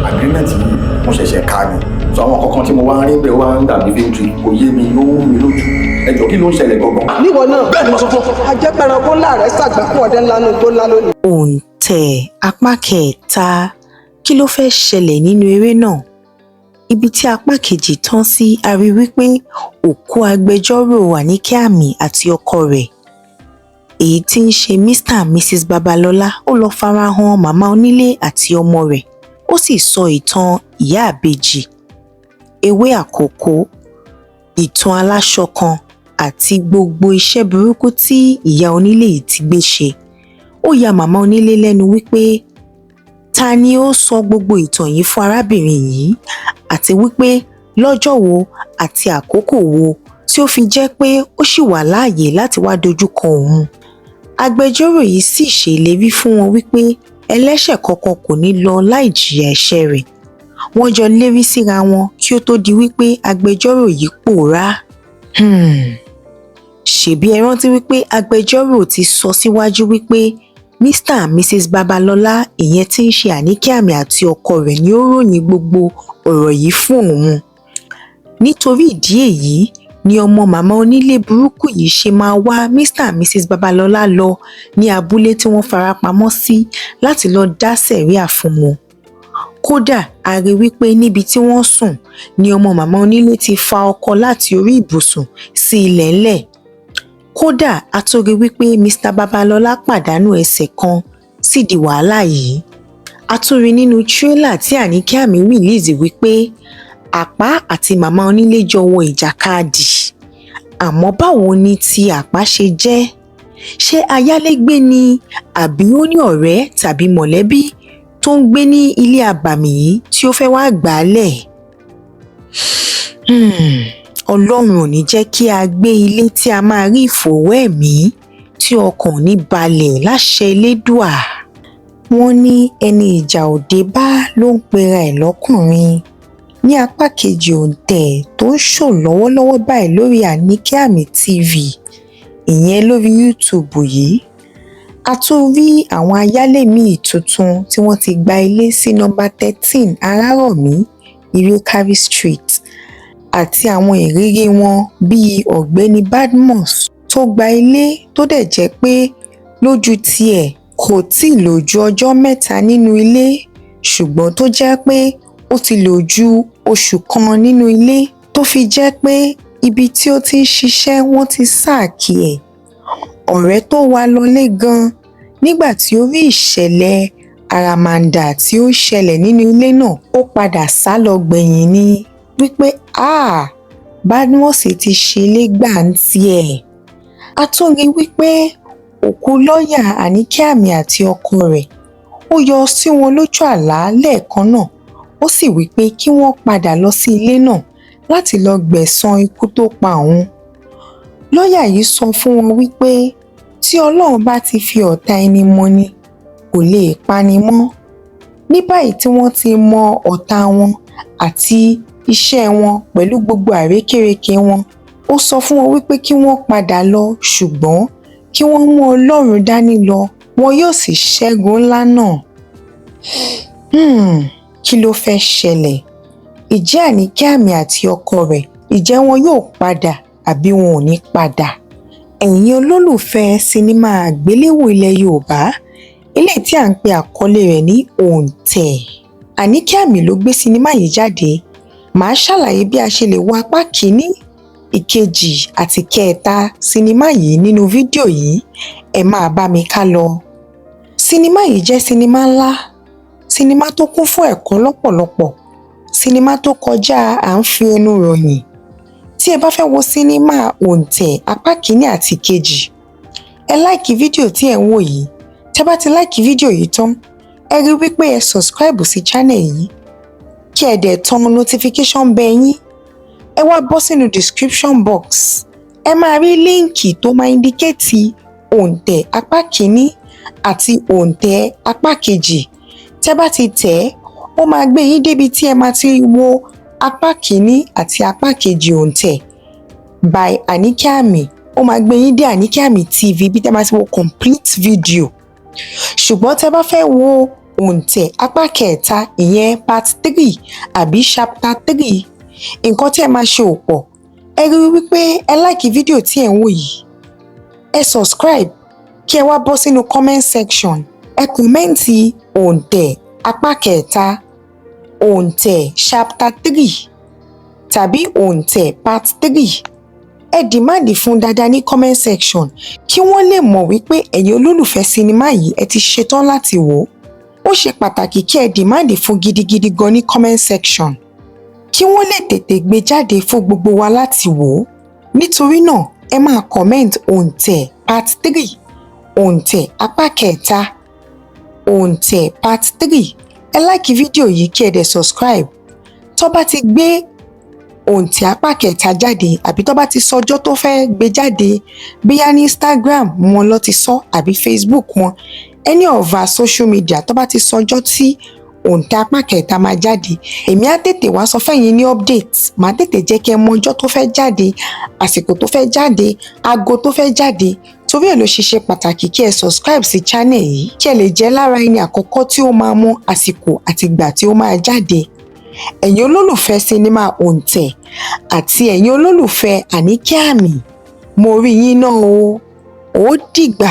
Agreement yìí, mo ṣẹ̀ṣẹ̀ kà ni. So àwọn kankan tí mo wá ń rí bẹ́ẹ̀ wá ń dàbí fíńtì, kò yé mi, ó wú mi lójú. Ẹ jọ̀ọ́, kí ló ń ṣẹlẹ̀ gangan? Níwọ náà. Bẹ́ẹ̀ ni mo sọ fún ọ. Ajẹ́pẹ̀rẹ̀ kó ńlá rẹ̀ ṣàgbákò ọdẹ ńlá ní igbó ńlá lónìí. Òǹtẹ̀ apá kẹta, kí ló fẹ́ẹ́ ṣẹlẹ̀ nínú eré náà? Ibi tí apá kejì tán sí, a rí wípé òkú agbẹjọ́rò Àníkẹ́ Àmì àti ọkọ rẹ̀, èyí tí ń ṣe Mr and Mrs Babalọ́lá, ó lọ́ọ́ farahàn màmá onílé àti ọmọ rẹ̀, ó sì sọ ìtàn ìyá ìbejì, ewé àkókò, ìtàn aláṣọ kan àti gbogbo iṣẹ́ burúkú tí ìyá onílé yìí ti gbé ṣe. Ó ya màmá onílé lẹ́nu wípé ta ni ó sọ gbogbo ìtàn yìí fún arábìnrin yìí, àti wípé lọ́jọ́ wo àti àkókò wo tí ó fi jẹ́ pé ó ṣì wà láàyè láti wáá dojúkọ òun. Agbẹjọ́rò yìí sì ṣèlérí fún wọn wípé ẹlẹ́ṣẹ̀ kankan kò ní lọ láì jìyà ẹ̀ṣẹ̀ rẹ̀. Wọ́n jọ lérí síra wọn kí ó tó di wípé agbẹjọ́rò yìí pòórá. Ṣebí ẹ rántí wípé agbẹjọ́rò ti sọ síwájú wípé Mr and Mrs Babalọ́lá, ìyẹn tí ń ṣe Àníkẹ́ Àmì àti ọkọ rẹ̀, ni ó ròyìn gbogbo ọ̀rọ̀ yìí fún òun. Nítorí ìdí èyí ni ọmọ màmá onílé burúkú yìí ṣe máa wá Mr and Mrs Babalọ́lá lọ ní abúlé tí wọ́n fara pamọ́ sí láti lọ́ọ́ dá síríà fún wọn. Kódà, a rí wípé níbi tí wọ́n sùn ni ọmọ màmá onílé ti fa ọkọ láti orí ibùsùn sí ilẹ̀ńlẹ̀. Kódà, a tún rí wípé Mr Babalọ́lá pàdánù ẹsẹ̀ kan sídìí wàhálà yìí. A tún rí nínú tírélà tí Àníkẹ́ Àmì release wípé Àpá àti màmá onílé jọ wọ ìjàkadì. Àmọ́ báwo ni ti Àpá ṣe jẹ́? Ṣé ayálégbé ni, àbí ó ní ọ̀rẹ́ tàbí mọ̀lẹ́bí tó ń gbé ní ilé abàmì yìí tí ó fẹ́ wàá gbà á lẹ̀? Ọlọ́run ò ní jẹ́ kí a gbé ilé tí a máa rí ìfòòró ẹ̀mí tí ọkàn ò ní balẹ̀, láṣẹ Elédùà. Wọ́n ní ẹni ìjà ò dé bá ló ń pera ẹ̀ lọ́kùnrin. Ní apá kejì Òǹtẹ̀ tó ń ṣó lọ́wọ́lọ́wọ́ báyìí lórí Àníkẹ́ Àmì TV, ìyẹn lórí YouTube yìí, a tún rí àwọn ayálé míì tuntun tí wọ́n ti gba ilé sí nọ́mbà 13 Arárọ̀mí, Ìrèkárí Street, àti àwọn ìrírí wọn, bíi Ọ̀gbẹ́ni Badmus tó gba ilé tó dẹ̀ jẹ́ pé lójú tiẹ̀, kò tí ì lò ju ọjọ́ 3 nínú ilé, ṣùgbọ́n tó jẹ́ pé ó ti lò ju oṣù kan nínú ilé, tó fi jẹ́ pé ibi tí ó ti ń ṣiṣẹ́, wọ́n ti sack ẹ̀. Ọ̀rẹ́ tó wá lọlé gan-an, nígbà tí ó rí ìṣẹ̀lẹ̀ àràmàǹdà tí ó ń ṣẹlẹ̀ nínú ilé náà, ó padà sá lọ gbẹ̀yìn ni wípé háà, Badmus ti ṣẹlẹ̀ gbà ń tiẹ̀. A tún rí i wípé òkú lọ́ọ̀yà Àníkẹ́ Àmì àti ọkọ rẹ̀, ó yọ sí wọn lójú àlá lẹ́ẹ̀kan náà, ó sì wí pé kí wọ́n padà lọ sí ilé náà láti lọ́ọ́ gbẹ̀san ikú tó pa òun. Lọ́ọ̀yà yìí sọ fún wọn wípé tí Ọlọ́run bá ti fi ọ̀tá ẹni mọ́ni, kò lè pa ni mọ́. Ní báyìí tí wọ́n ti mọ ọ̀tá wọn àti iṣẹ́ wọn pẹ̀lú gbogbo àrékérekè wọn, ó sọ fún wọn wípé kí wọ́n padà lọ, ṣùgbọ́n kí wọ́n mú Ọlọ́run dání lọ, wọn yóò sì ṣẹ́gun ńlá náà. Kí ló fẹ́ẹ́ ṣẹlẹ̀? Ìjẹ́ Àníkẹ́ Àmì àti ọkọ rẹ̀, ìjẹ́ wọn yóò padà àbí wọn ò ní padà? Ẹ̀yin olólùfẹ́ sinimá àgbéléwò ilẹ̀ Yorùbá eléyìí tí à ń pe àkọlé rẹ̀ ní Òǹtẹ̀, Àníkẹ́ Àmì ló gbé sinimá yìí jáde. Màá ṣàlàyé bí a ṣe lè wo apá kìíní, ìkejì àti kẹta sinimá yìí nínú fídíò yìí. Ẹ máa bá mi ká lọ. Sinimá yìí jẹ́ sinimá ńlá, sinimá tó kún fún ẹ̀kọ́ lọ́pọ̀lọpọ̀, sinimá tó kọjá à ń fi ẹnu ròyìn. Tí ẹ bá fẹ́ wo sinimá Òǹtẹ̀ apá kìíní àti ìkejì, ẹ like fídíò tí ẹ̀ ń wò yìí. Tẹ́ bá ti like fídíò yìí tán, ẹ rí wípé ẹ subscribe sí channel yìí. Kí ẹ dẹ̀ tan notification bell yín. Ẹ wá bọ́ sínú description box, ẹ máa rí link tó máa indicate Òǹtẹ̀ apá kìíní àti Òǹtẹ̀ apá kejì. Tẹ́ bá ti tẹ̀ ẹ́, ó máa gbé yín débi tí ẹ máa ti wo apá kìíní àti apá kejì Òǹtẹ̀ by Anike Ami. Ó máa gbé yín dé Anike Ami TV bí tẹ́ máa ti wo complete video. Ṣùgbọ́n tẹ́ bá fẹ́ wo Òǹtẹ̀ apá kẹta, ìyẹn part 3 àbí chapter 3, nǹkan tí ẹ máa ṣe ò pọ̀. Ẹ rí i wípé ẹ like fídíò tí ẹ̀ ń wò yìí, ẹ subscribe, kí ẹ wá bọ́ sínú comment section, ẹ comment Òǹtẹ̀ apá kẹta, Òǹtẹ̀ chapter 3 tàbí Òǹtẹ̀ part 3. Ẹ demand fún dáadáa ní comment section kí wọ́n lè mọ̀ wípé ẹ̀yin olólùfẹ́ sinimá yìí, ẹ ti ṣetán láti wò ó. Ó ṣe pàtàkì kí ẹ demand fún gidigidi gan ní comment section kí wọ́n lè tètè gbé jáde fún gbogbo wa láti wò ó. Nítorí náà, ẹ máa comment Òǹtẹ̀ part 3, Òǹtẹ̀ apá kẹta, Òǹtẹ̀ part 3. Ẹ like fídíò yìí, kí ẹ dẹ̀ subscribe. Tó bá ti gbé Òǹtẹ̀ apá kẹta jáde àbí tó bá ti sọjọ́ tó fẹ́ gbé jáde, bóyá ní Instagram wọn ló ti sọ àbí Facebook wọn, any of our social media, tó bá ti sọjọ́ tí Òǹtẹ̀ apá kẹta máa jáde, èmi á tètè wá sọ fẹ́yin ní update. Màá tètè jẹ́ kí ẹ mọ ọjọ́ tó fẹ́ jáde, àsìkò tó fẹ́ jáde, aago tó fẹ́ jáde. Torí ẹ̀ ló ṣe ṣe pàtàkì kí ẹ subscribe sí channel yìí, kí ẹ lè jẹ́ lára ẹni àkọ́kọ́ tí ó máa mọ àsìkò àti ìgbà tí ó máa jáde. Ẹ̀yin olólùfẹ́ sinimá Òǹtẹ̀ àti ẹ̀yin olólùfẹ́ Àníkẹ́ Àmì, mo rí yín náà o. Ó dìgbà.